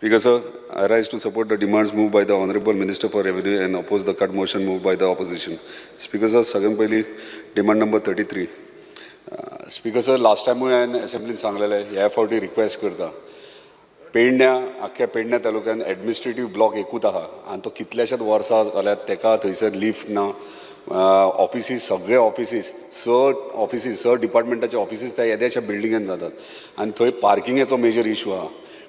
Speaker sir, I rise to support the demands moved by the Honorable Minister for Revenue and oppose the cut motion moved by the opposition. Speaker sir, सगळ्यात पहिली demand number 33. Speaker sir, last टायमूय हांवें असेंब्लीन सांगलेलें, ह्या फावटी request करता. पेडण्या, आख्ख्या पेडण्या तालुक्यान एडमिनिस्ट्रेटीव ब्लॉक एकूच आहा आनी तो कितल्याशाच वर्सां जाल्यात. तेका थंयसर लिफ्ट ना. ऑफिसीस, सगळे ऑफिसीस, स ऑफिसीस, स डिपार्टमेंटाचे ऑफिसीस त्या येद्याशा बिल्डिंगेन जातात आनी थंय पार्किंगेचो मेजर इशू आहा.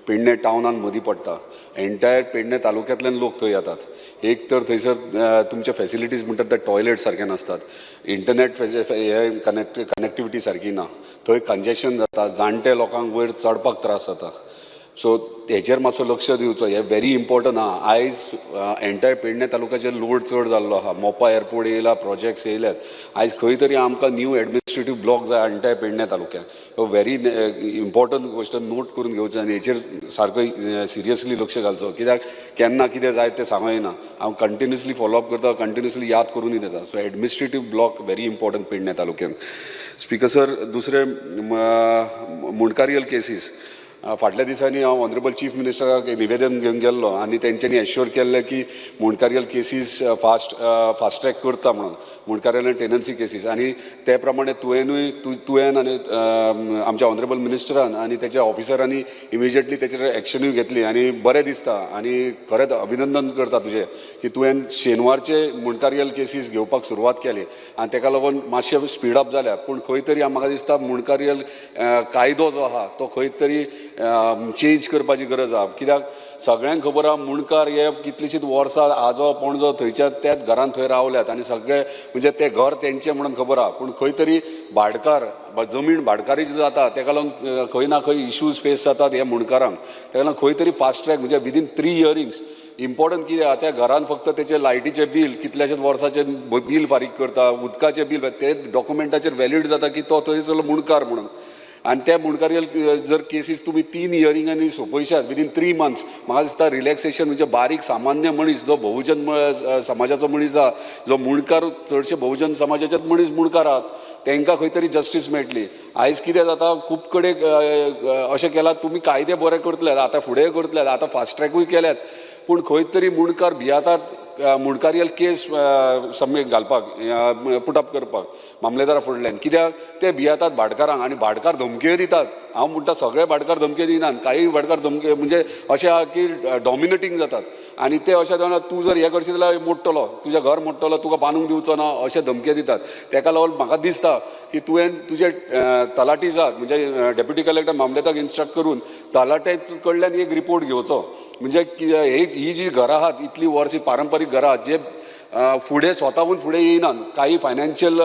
पेडणे टावनान मदीं पडटा. एंटायर पेडणे तालुक्यांतल्यान लोक थंय येतात. एक तर थंयसर तुमचे फेसिलिटीज म्हणटात ते टॉयलेट सारके नासतात, इंटरनेट हे कनेक्टिविटी सारकी ना, थंय कंजेशन जाता, जाणटे लोकांक वयर चडपाक त्रास जाता. सो हेचेर मातसो लक्ष दिवचो, हें व्हेरी इम्पॉर्टंट आहा. आयज एंटायर पेडणे तालुक्याचेर लोड चड जाल्लो आहा. मोपा एअरपोर्ट येयला, प्रोजेक्ट्स येयल्यात. आयज खंय तरी आमकां न्यू एडमिनिस्ट्रेटीव ब्लॉक जाय एंटायर पेडणे तालुक्याक. हो व्हेरी इम्पॉर्टंट गोश्ट नोट करून घेवचो आनी हेचेर सारको सिरियसली लक्ष घालचो, कित्याक केन्ना कितें जायत तें सांगो येना. हांव कंटिन्युअसली फॉलोअप करता, कंटिन्युअसली याद करूनय दिता. So administrative block very important Pedne तालुक्यान. स्पीकर सर, दुसरें मुंडकारियल केसीस. फाटल्या दिसांनी हांव ऑनरेबल चीफ मिनिस्टराक एक निवेदन घेवन गेल्लो आनी तेंच्यांनी एश्योर केल्लें की मुंडकारियल केसीस फास्ट ट्रॅक करता म्हणून, मुंडकारियल आनी टेनन्सी केसीस. आनी ते प्रमाणे तुवेंनूय तुवें आनी आमच्या ऑनरेबल मिनिस्टरान आनी तेच्या ऑफिसरांनी इमिजिएटली तेचेर एक्शनूय घेतली आनी बरें दिसता आनी खरेंच अभिनंदन करता तुजें की तुवें शेनवारचे मुंडकारियल केसीस घेवपाक सुरवात केली आनी तेका लागून मातशें स्पीड अप जाल्या. पूण खंय तरी म्हाका दिसता मुंडकारियल कायदो जो आहा तो खंय तरी चेंज करपाची गरज आहा, कित्याक सगळ्यांक खबर आहा, मुंडकार हे कितलींशींच वर्सां आजो पणजो थंयच्या त्याच घरान थंय रावल्यात आनी सगळे म्हणजे तें घर तेंचें म्हणून खबर आहा. पूण खंय तरी भाडकार, जमीन भाडकारी जी जाता, तेका लागून खंय ना खंय इश्यूज फेस जातात हे मुंडकारांक. तेका लागून खंय तरी फास्ट ट्रॅक म्हणजे विदीन थ्री हियरिंग्स. इम्पॉर्टंट कितें आहा, त्या घरान फक्त तेचें लायटीचें बील, कितल्याशेच वर्साचें बील फारीक करता, उदकाचें बील, ते डॉक्युमेंटाचेर व्हॅलीड जाता की तो थंयसरलो मुंडकार म्हणून. आनी त्या मुंडकारियल जर केसीस तुमी तीन हियरिंगांनी सोंपयशात विदीन 3 मंथ्स, म्हाका दिसता रिलॅक्सेशन म्हणजे बारीक सामान्य मनीस जो बहुजन समाजाचो मनीस आहा, जो मुंडकार, चडशे बहुजन समाजाचेच मनीस मुंडकार आहात, तांकां खंय तरी जस्टीस मेळटली. आयज कितें जाता, खूब कडेन अशें केलां, तुमी कायदे बरे करतले, आतां फुडें करतले, आतां फास्ट ट्रॅकूय केल्यात, पूण खंय तरी मुंडकार भियातात मुंडकारियल केस सबमीट घालपाक, पुटअप करपाक मामलेदारा फुडल्यान, कित्याक ते भियातात भाटकारांक आनी भाटकार धमक्यो दितात. हांव म्हणटा, सगळे भाटकार धमक्यो दिनात, काही भाटकार धमक्यो म्हणजे अशें आहा की डॉमिनेटींग जातात आनी ते अशें जाणा, तूं जर हें करशीत जाल्यार मोडटलो, तुजें घर मोडटलो, तुका बांदूंक दिवचो ना, अशें धमक्यो दितात. तेका लागून म्हाका दिसता की तुवें तुजे तलाठी जात म्हणजे डेप्युटी कलेक्टर, मामलेदाराक इन्स्ट्रक्ट करून तलाट्या कडल्यान एक रिपोर्ट घेवचो. म्हणजे ही जी घरां आहात, इतलीं वर्सां पारंपारीक घरां आहात, जे फुडें स्वताहून फुडें येयनात, काही फायनान्शियल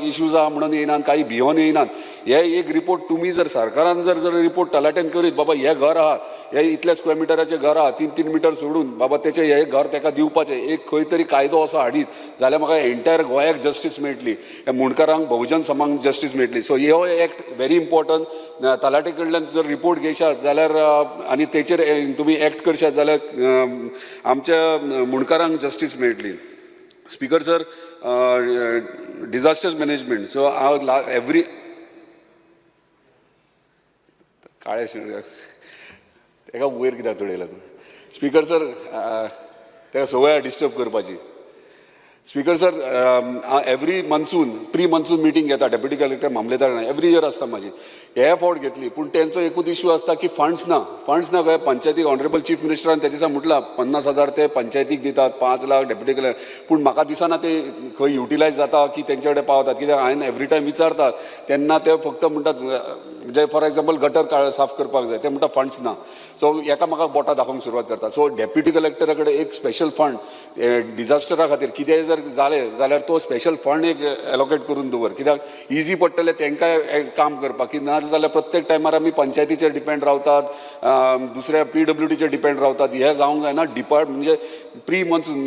इश्यूज आहा म्हणून येयनात, काही भियोन येयनात. हे एक रिपोर्ट तुमी जर सरकारान जर जर रिपोर्ट तलाट्यान करीत, बाबा हें घर आहा, हे इतल्या स्क्वेअर मिटराचें घर आहा, 3-3 मिटर सोडून बाबा तेचें हें घर तेका दिवपाचें, एक खंय तरी कायदो असो हाडीत जाल्यार म्हाका एंटायर गोंयाक जस्टीस मेळटली, ह्या मुंडकारांक, बहुजन समाजाक जस्टीस मेळटली. सो हो एक्ट व्हेरी इम्पॉर्टंट. तलाटे कडल्यान जर रिपोर्ट घेयशात जाल्यार आनी तेचेर तुमी एक्ट करशात जाल्यार आमच्या मुंडकारांक जस्टीस मेळटली. Speaker sir, disaster management. So हांव एवरी काळे तेका वयर कित्याक चडयला तूं? स्पीकर सर, तेका संवय डिस्टर्ब करपाची. Speaker sir, every monsoon pre monsoon meeting घेता डेप्युटी कलेक्टर, मामलेदार, एवरी इयर आसता म्हाजी. हे फावट घेतली, पूण तेंचो एकूच इशू आसता की फंड्स ना, फंड्स ना. खंय पंचायतीक ऑनरेबल चीफ मिनिस्टरान त्या दिसा म्हटलां, 50,000 ते पंचायतीक दितात, 5 लाख डेप्युटी कलेक्टर, पूण म्हाका दिसना ते खंय युटिलायज जाता की तेंचे कडेन पावतात. कित्याक हांवें एवरी टायम विचारता तेन्ना ते फक्त म्हणटात, म्हणजे फॉर एग्जाम्पल गटर साफ करपाक जाय, ते म्हणटा फंड्स ना. सो एकामेकाक बोटां दाखोवंक सुरवात करता. सो डेप्युटी कलेक्टरा कडेन एक स्पेशल फंड डिजास्टरा खातीर, कितेंय जर जालें जाल्यार तो स्पेशल फंड एक एलोकेट करून दवर, कित्याक इजी पडटलें तांकांय काम करपाक की ना जाल्यार प्रत्येक टायमार आमी पंचायतीचेर डिपेंड रावतात, दुसऱ्या पीडब्ल्यूडीचेर डिपेंड रावतात. हें जावंक जायना. डिपार्ट म्हणजे प्री मॉन्सून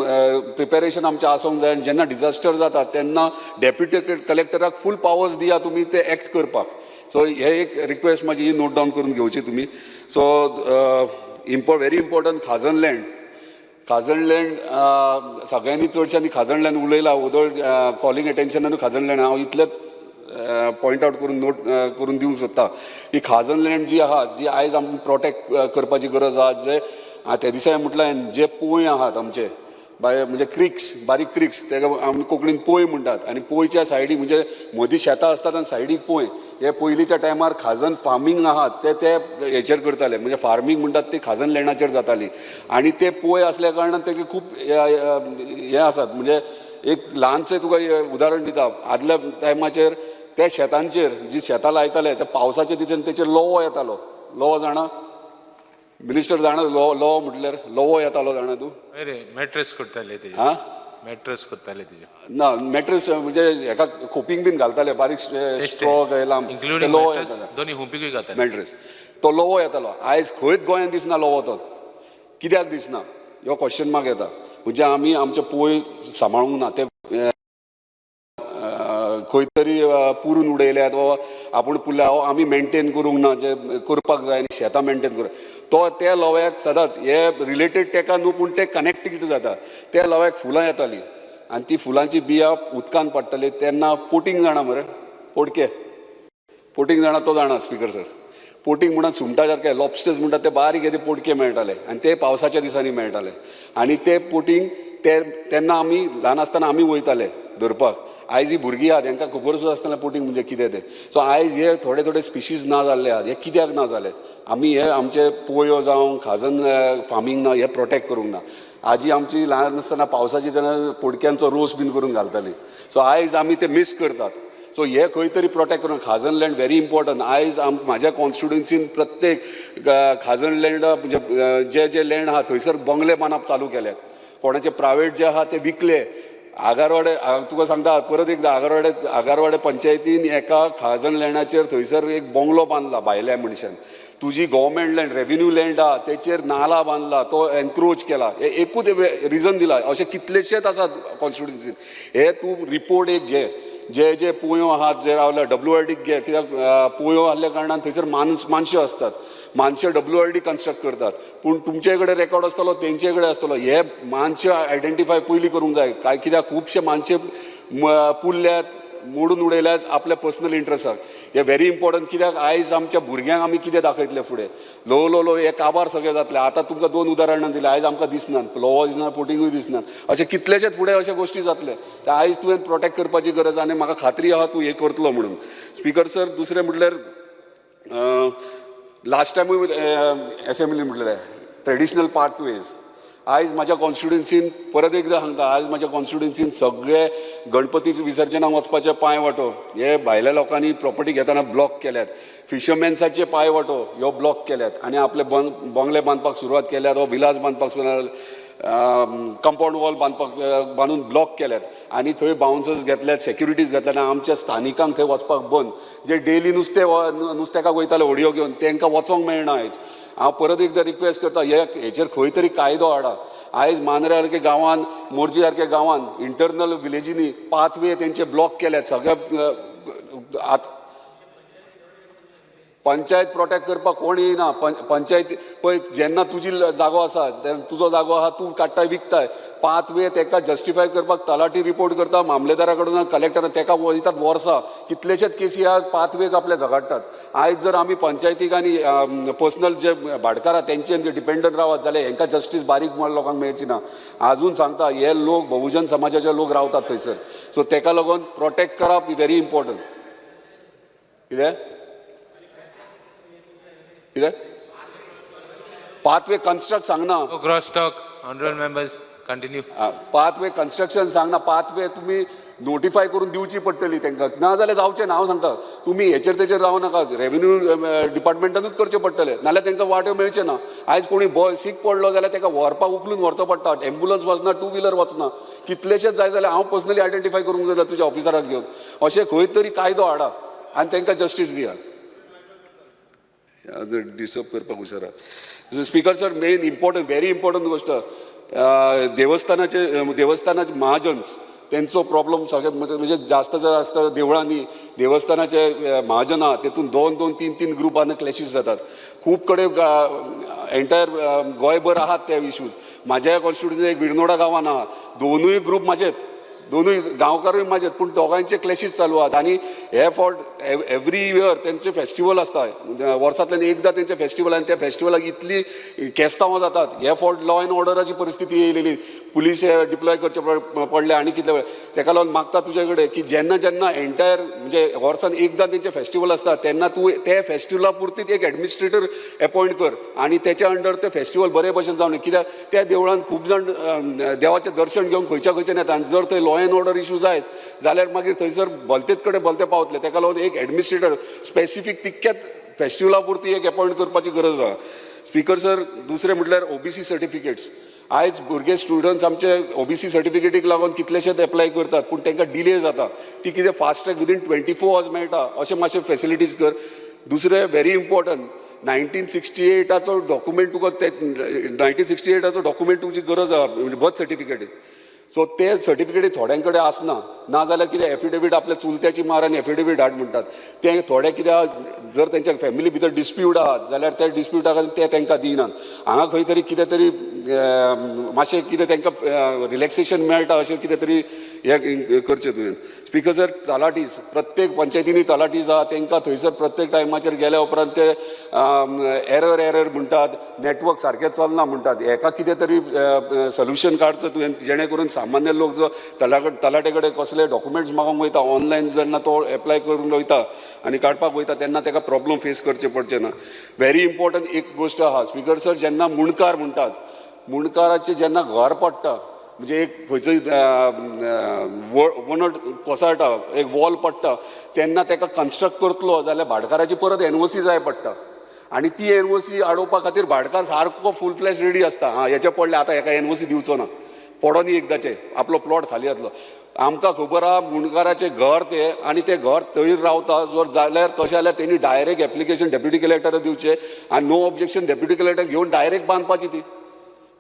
प्रिपेरेशन आमचें आसूंक जाय आनी जेन्ना डिजास्टर जाता तेन्ना डेप्युटी कलेक्टराक फूल पावर्स दिया तुमी ते एक्ट करपाक. सो हे एक रिक्वेस्ट म्हाजी ही नोट डावन करून घेवची तुमी. So very important, khazan land. Khazan land सगळ्यांनी, चडश्यांनी खाजन लँड उलयला. वोदोळ कॉलिंग एटेन्शनानूय खाजन लँड हांव इतलेंच. पॉयंट आउट करून नोट करून दिवंक सोदता की खाजन लँड जी आहा, जी आयज आमकां प्रोटेक्ट करपाची गरज आहा. जे त्या दिसा हांवें म्हटलें, जे पोंय आहात आमचे बाय, म्हणजे क्रिक्स, बारीक क्रिक्स, तेका आमी कोंकणीन पोंय म्हणटात. आनी पोंयच्या सायडीक, म्हणजे मदीं शेतां आसतात आनी सायडीक पोंय. हे पयलींच्या टायमार खाजन फार्मींग आहात ते ते हेचेर करताले, म्हणजे फार्मींग म्हणटात ती खाजन लँडाचेर जाताली. आनी ते पोंय आसल्या कारणान तेजे खूब हे आसात. म्हणजे एक ल्हानशें तुका हे उदाहरण दिता. आदल्या टायमाचेर त्या शेतांचेर जी शेतां लायताले, त्या पावसाच्या दिसान तेचेर लोवो येतालो. लोवो जाणा मिनिस्टर? जाणा लोवो? लोवो म्हटल्यार लोवो येतालो, जाणा तूं? हय रे, मॅट्रस करताले तेजे. आं? मॅट्रस करताले तेजे. ना, मॅट्रस म्हणजे हेका खोपींक बीन घालताले बारीक स्ट्रॉ काय लांब ते इन्क्लुडींग लोवो मॅट्रस. येताले. दोनी हुंपिकूय घालताले. मॅट्रस. तो लोवो येतालो. आयज खंयच गोंयांत दिसना लोवो. तो कित्याक दिसना हो क्वेश्चन मार्क येता. म्हणजे आमी आमचे पोंय सांबाळूंक ना, ते खंय तरी पुरून उडयल्यात वा आपूण पुरल्या. हो आमी मेंटेन करूंक ना जे करपाक जाय. आनी शेतां मेंटेन करूं तो त्या लोव्याक सदांच हे रिलेटेड तेका न्हू, पूण ते कनेक्टेड जाता. त्या लोव्याक फुलां येतालीं आनी ती फुलांची बियां उदकान पडटाली तेन्ना पोटींग जाणा मरे? पोडके पोटींग जाणा? तो जाणा स्पीकर सर. पोटींग म्हणून सुंगटा सारके लॉबस्टर्स म्हणटात ते बारीक हे ते पोटके मेळटाले आनी ते पावसाच्या दिसांनी मेळटाले. आनी ते पोटींग ते तेन्ना आमी ल्हान आसतना आमी वयताले धरपाक. आयज ही भुरगीं आहात, तांकां खबर सुद्दां आसतना पोटींग म्हणजे कितें तें. सो आयज हे थोडे थोडे स्पिशीज ना जाल्ले आहात. हे कित्याक ना जाले? आमी हे आमचे पोयो जावं खाजन फार्मींग ना, हे प्रोटेक्ट करूंक ना. आजी आमची ल्हान आसतना पावसाची जेन्ना पोडक्यांचो रोस बीन करून घालताली. सो आयज आमी ते मीस करतात. सो हे खंय तरी प्रोटेक्ट करून खाजन लँड व्हेरी इम्पॉर्टंट. आयज आम म्हाज्या कॉन्स्टिट्युएन्सीन प्रत्येक खाजन लँड, म्हणजे जे जे लँड आहा थंयसर बंगले बांदप चालू केल्यात. कोणाचे प्रायवेट जे आहा ते विकले. आगारवाडे, हांव तुका सांगता परत एकदां, आगारवाडे, आगारवाडे पंचायतीन एका खाजन लँडाचेर थंयसर एक बंगलो बांदला भायल्या मनशान. तुजी गव्हर्मेंट लँड, रेवेन्यू लँड आहा तेचेर नाला बांदला, तो एनक्रोच केला. हे एकूच रिजन दिला. अशे कितलेशेच आसात कॉन्स्टिट्युएन्सीन. हे तूं रिपोर्ट एक घे, जे जे पोयो आहात जे रावल्या, डब्ल्यू आर डीक घे. कित्याक पोयो आहल्या कारणान थंयसर मानस मानशे आसतात, मानशे डब्ल्यू आर डी कन्स्ट्रक्ट करतात, पूण तुमचे कडेन रेकॉर्ड आसतलो, तेंचे कडेन आसतलो. हे मानशे आयडेंटिफाय पयलीं करूंक जाय. काय कित्याक खुबशे मानशे पुरल्यात, मोडून उडयल्यात आपल्या पर्सनल इंट्रस्टाक. हे व्हेरी इम्पॉर्टंट, कित्याक आयज आमच्या भुरग्यांक आमी कितें दाखयतले फुडें? ल्हव ल्हव ल्हव हे काबार सगळे जातले. आतां तुमकां दोन उदाहरणां दिलीं. आयज आमकां दिसनात, लोवो दिसना, पोटिंगूय दिसनात. अशे कितलेशेच फुडें अशे गोश्टी जातले. ते आयज तुवें प्रोटेक्ट करपाची गरज आनी म्हाका खात्री आहा तूं हें करतलो म्हणून. स्पीकर सर, दुसरें म्हटल्यार लास्ट टायमूय एसेंब्ली म्हटलें ट्रेडिशनल पाथवेज. आयज म्हाज्या कॉन्स्टिट्युएन्सीन, परत एकदां सांगता, आयज म्हाज्या कॉन्स्टिट्युएन्सीन सगळे गणपती विसर्जनाक वचपाचे पांय वाटो हे भायल्या लोकांनी प्रॉपर्टी घेतना ब्लॉक केल्यात. फिशरमॅन्साचे पांय वाटो ह्यो ब्लॉक केल्यात आनी आपले बंगले बांदपाक सुरवात केल्यात वा विलास बांदपाक सुरवात, कंपाऊंड वॉल बांदपाक बांदून ब्लॉक केल्यात आनी थंय बाउन्सर्स घेतल्यात, सेक्युरिटीज घेतल्यात आनी आमच्या स्थानिकांक थंय वचपाक बंद. जे डेली नुस्तें नुस्तेकाक वयताले होडयो घेवन, तांकां वचोंक मेळना आयज. हांव परत एकदां रिक्वेस्ट करता, हे हेचेर खंय तरी कायदो हाडा. आयज मांद्र्या सारके गांवान, मोरजी सारक्या गांवान, इंटरनल विलेजींनी पाथवे तेंचे ब्लॉक केल्यात सगळे. आत पंचायत प्रोटेक्ट करपाक कोण येयना. पंचायत पळय, जेन्ना तुजी जागो आसा तेन्ना तुजो जागो आहा, तूं काडटाय, विकताय. पाथवे तेका जस्टिफाय करपाक तलाठी रिपोर्ट करता मामलेदारा कडून, कलेक्टर तेका वयतात वर्सां. कितलेशेच केसी ह्या पाथवेक आपले झगडटात. आयज जर आमी पंचायतीक आनी पर्सनल जे भाटकार आहा तेंचेर डिपेंडंट रावत जाल्यार हेंकां जस्टीस बारीक लोकांक मेळची ना. आजून सांगता, हे लोक बहुजन समाजाचे लोक रावतात थंयसर. सो तेका लागून प्रोटेक्ट करप व्हेरी इम्पॉर्टंट. कितें कितें पाथवे कन्स्ट्रक्ट सांगना. No cross talk, honorable members, continue. Pathway construction सांगना. पाथवे तुमी नोटिफाय करून दिवची पडटली तांकां, ना जाल्यार जावचें ना. हांव सांगता, तुमी हेचेर तेचेर रावं नाका. रेवेन्यू डिपार्टमेंटानूच करचें पडटलें, नाल्यार तांकां वाट्यो मेळचें ना. आयज कोणी सीक पडलो जाल्यार ताका व्हरपाक उखलून व्हरचो पडटा. एम्बुलन्स वचना, टू व्हिलर वचना. कितलेशेच जाय जाल्यार हांव पर्सनली आयडेंटिफाय करूंक जाय तुज्या ऑफिसराक घेवन. अशें खंय तरी कायदो हाडा आनी तांकां जस्टीस दिया. डिस्टर्ब करपाक हुशार. Speaker sir, main important, very important गोष्ट, देवस्थानाचे देवस्थानाचे महाजन्स तेंचो प्रॉब्लम सगळे. म्हणजे म्हणजे जास्त जास्त देवळांनी देवस्थानाचे महाजन आहा, तेतून दोन दोन तीन तीन ग्रुपान क्लॅशीस जातात खूब कडेन. एंटायर गोंयभर आहात ते इश्यूज. म्हाज्या कॉन्स्टिट्युएन्सी एक विर्नोडा गांवान आहा, दोनूय ग्रूप म्हाजेच. दोनूय गांवकारूय म्हाजेत, पूण दोगांयचे क्लॅशीस चालू आहात. आनी हे फावट एवरी इयर तेंचे फेस्टिवल आसता, वर्सांतल्यान एकदां तेंचें फेस्टिवल, आनी त्या फेस्टिवलाक इतली केस्तांवां जातात. हे फावट लॉ एंड ऑर्डराची परिस्थिती येयलेली, पुलीस डिप्लॉय करचे पडले आनी कितले वेळ. तेका लागून मागता तुजे कडेन की जेन्ना जेन्ना एंटायर म्हणजे वर्सान एकदां तेंचें फेस्टिवल आसता तेन्ना तूं ते फेस्टिवला पुरतीच एक एडमिनिस्ट्रेटर एपॉयंट कर आनी तेच्या अंडर तें फेस्टिवल बरे भशेन जावं. कित्याक त्या देवळान खूब जाण देवाचें दर्शन घेवंक खंयच्या खंयच्यान येता आनी जर थंय लॉ एंड ऑर्डर इशू जायत जाल्यार मागीर थंयसर भलतेच कडेन भलते पावतले. तेका लागून एक एडमिनिस्ट्रेटर स्पेसिफीक तितक्याच फेस्टिवला पुरती एक एपॉयंट करपाची गरज आसा. स्पीकर सर, दुसरें म्हटल्यार ओबीसी सर्टिफिकेट्स. आयज भुरगे स्टुडंट्स आमचे ओबीसी सर्टिफिकेटीक लागून कितलेशेच एप्लाय करतात, पूण तांकां डिले जाता. ती कितें fast track within 24 hours मेळटा अशें मातशें फेसिलिटीज कर. दुसरें व्हेरी इम्पॉर्टंट, 1968चो डॉक्युमेंट तुका, ते 1968चो डॉक्युमेंट तुजी गरज आहा, म्हणजे बर्थ सर्टिफिकेट. सो ते सर्टिफिकेटी थोड्यां कडेन आसना, ना जाल्यार कितें एफिडेवीट आपल्या चुलत्याची मार आनी एफिडेवीट हाड म्हणटात. ते थोडे कित्याक जर तेंच्या फॅमिली भितर डिस्प्यूट आहात जाल्यार त्या डिस्प्युटा खातीर ते तांकां दिनात. हांगा खंय तरी कितें तरी मातशें कितें तांकां रिलॅक्सेशन मेळटा अशें कितें तरी हें करचें तुवें. स्पीकर सर, तलाटीस, प्रत्येक पंचायतींनी तलाटीस आहा, तांकां थंयसर प्रत्येक टायमाचेर गेल्या उपरांत ते एरर एरर म्हणटात, नेटवर्क सारकें चलना म्हणटात. हेका कितें तरी सोल्युशन काडचो तुवें, जेणे करून सामान्य लोक जो तलाटे कडेन कसले डॉक्युमेंट्स मागोंक वयता, ऑनलायन जेन्ना तो एप्लाय करूंक वयता आनी काडपाक वयता तेन्ना ताका प्रॉब्लम फेस करचे पडचे ना. व्हेरी इम्पॉर्टंट एक गोश्ट आहा स्पीकर सर, जेन्ना मुंडकार म्हणटात, मुंडकाराचें जेन्ना घर पडटा, म्हणजे एक खंयचोय वणट कोसळटा, एक वॉल पडटा, तेन्ना ताका कन्स्ट्रक्ट करतलो जाल्यार भाटकाराची परत एनओसी जाय पडटा आनी ती एनओसी आडोवपा खातीर भाटकार सारको फूल फ्लॅश रेडी आसता. आं, हेचें पडलें, आतां हेका एनओसी दिवचो ना, पडोनी एकदाचें, आपलो प्लॉट खाली जातलो. आमकां खबर आहा मुंडकाराचें घर तें आनी तें घर थंय रावता. जर जाल्यार तशें जाल्यार तेणी डायरेक्ट एप्लिकेशन डेप्युटी कलेक्टराक दिवचें आनी नो ऑब्जेक्शन डेप्युटी कलेक्टर घेवन डायरेक्ट बांदपाची ती.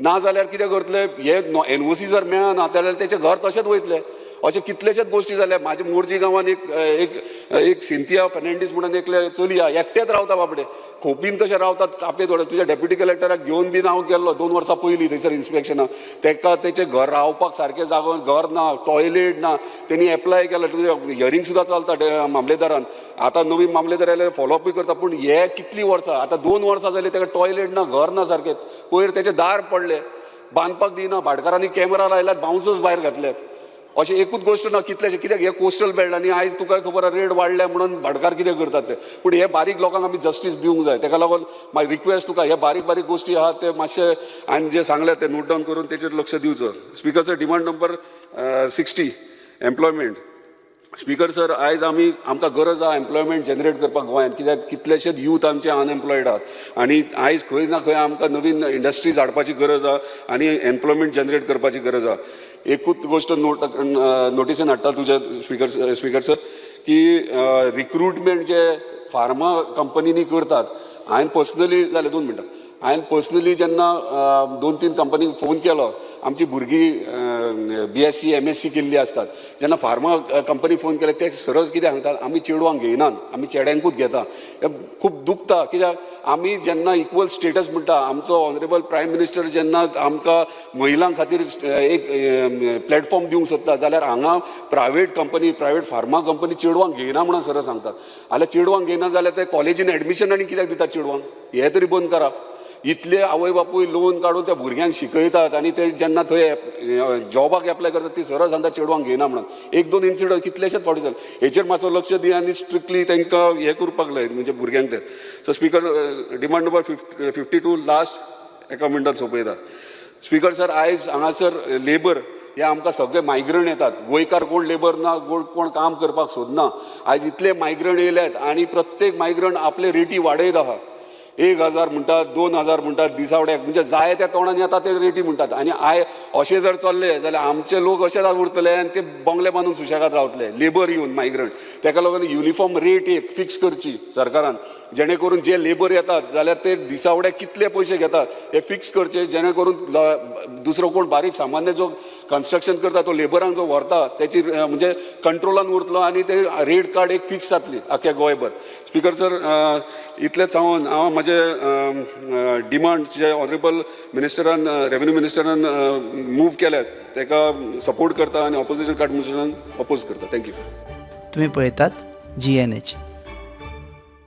ना जाल्यार कितें करतले, हे एनओसी जर मेळना जाल्यार तेचें घर तशेंच वयतलें. अशें कितलेशेच गोश्टी जाल्या. म्हाज्या मोरजी गांवांत एक एक एक सिंतिया फेर्नांडीस म्हणून एकलें चली आहा, एकटेंच रावता बाबडें, खोपीन कशें रावतात कापे थोडे. तुज्या डेप्युटी कलेक्टराक घेवन बीन हांव गेल्लो 2 वर्सां पयलीं थंयसर इन्स्पेक्शनाक. तेका तेचें घर रावपाक सारकें जागो घर ना, टॉयलेट ना. तेणी एप्लाय केला, तुजें हियरींग सुद्दां चलता मामलेदारान. आतां नवीन मामलेदार आयले, फॉलोअपूय करता, पूण हे कितलीं वर्सां, आतां 2 वर्सां जालीं तेका टॉयलेट ना, घर ना सारकें. पयर तेचें दार पडलें, बांदपाक दिना. भाटकारांनी कॅमेरा लायल्यात, बाउन्सर्स भायर घातल्यात. अशें एकूच गोश्ट ना, कितलेशे. कित्याक हे कोस्टल बेल्ट आनी आयज तुका खबर आहा रेट वाडल्या म्हणून भाटकार कितें करतात ते. पूण हे बारीक लोकांक आमी जस्टीस दिवंक जाय. तेका लागून मागीर रिक्वेस्ट तुका, हे बारीक बारीक गोश्टी आहा ते मातशे हांवें जे सांगले ते नोट डावन करून तेचेर लक्ष दिवचो. Speaker sir, demand number 60, employment. Speaker sir, आयज आमी आमकां गरज आहा एम्प्लॉयमेंट जनरेट करपाक गोंयांत, कित्याक कितलेशेच यूथ आमचे अनएम्प्लॉयड आहात आनी आयज खंय ना खंय आमकां नवीन इंडस्ट्रीज हाडपाची गरज आहा आनी एम्प्लॉयमेंट जनरेट करपाची गरज आहा. एकूच गोश्ट नोटिसीन हाडटा तुज्या स्पीकर स्पीकर सर, की रिक्रुटमेंट जे फार्मा कंपनींनी करतात, हांवें पर्सनली जालें 2 मिनटां, हांवें पर्सनली जेन्ना दोन तीन कंपनीक फोन केलो, आमची भुरगीं बीएससी एमएससी केल्ली आसतात, जेन्ना फार्मा कंपनी फोन केले ते सरळ कितें सांगतात, आमी चेडवांक घेयनात, आमी चेड्यांकूच घेता. हें खूब दुखता, कित्याक आमी जेन्ना इक्वल स्टेटस म्हणटा, आमचो ऑनरेबल प्रायम मिनिस्टर जेन्ना आमकां महिलां खातीर एक प्लॅटफॉर्म दिवंक सोदता जाल्यार हांगा private company, private pharma company चेडवांक घेयना म्हणून सरळ सांगतात. जाल्यार चेडवांक घेयना जाल्यार ते कॉलेजीन एडमिशन आनी कित्याक दितात चेडवांक? हें तरी बंद करा. इतले आवय बापूय लोन काडून त्या भुरग्यांक शिकयतात आनी ते जेन्ना थंय जॉबाक एप्लाय करतात ती सरळ सांगता चेडवांक घेयना म्हणून. एक दोन इन्सिडंट कितलेशेच फावटी जाले. हेचेर मातसो लक्ष दी आनी स्ट्रिक्टली तांकां हें करपाक लाय, म्हणजे भुरग्यांक ते. So speaker, demand number 52, last, एका मिनटान सोंपयता. स्पीकर सर, आयज हांगासर लेबर हे आमकां सगळे मायग्रंट येतात. गोंयकार कोण लेबर ना, कोण काम करपाक सोदना. आयज इतले मायग्रंट येयल्यात आनी प्रत्येक मायग्रंट आपले रेटी वाडयत आहा. 1000 म्हणटात, 2000 म्हणटात दिसावड्याक, म्हणजे जाय त्या तोंडान येता ते रेटी म्हणटात. आनी अशें जर चल्लें जाल्यार आमचे लोक अशेच उरतले आनी ते बंगले बांदून सुशेगाद रावतले लेबर येवन मायग्रंट. तेका लागून युनिफॉर्म रेट एक फिक्स करची सरकारान, जेणे करून जे लेबर येतात जाल्यार ते दिसावड्याक कितले पयशे घेतात हे फिक्स करचे, जेणे करून दुसरो कोण बारीक सामान्य जो कन्स्ट्रक्शन करता तो लेबरांक जो व्हरता तेची म्हणजे कंट्रोलान उरतलो आनी ते रेट कार्ड एक फिक्स जातली आख्या गोंयभर. स्पीकर सर, इतलेंच हांव हांव म्हजे डिमांड जे ऑनरेबल मिनिस्टरान, रेवेन्यू मिनिस्टरान मूव केल्यात तेका सपोर्ट करता आनी ऑपोजिशन कार्ड मोशनान अपोज करता. Thank you. तुम्ही पळयतात जी एन एच.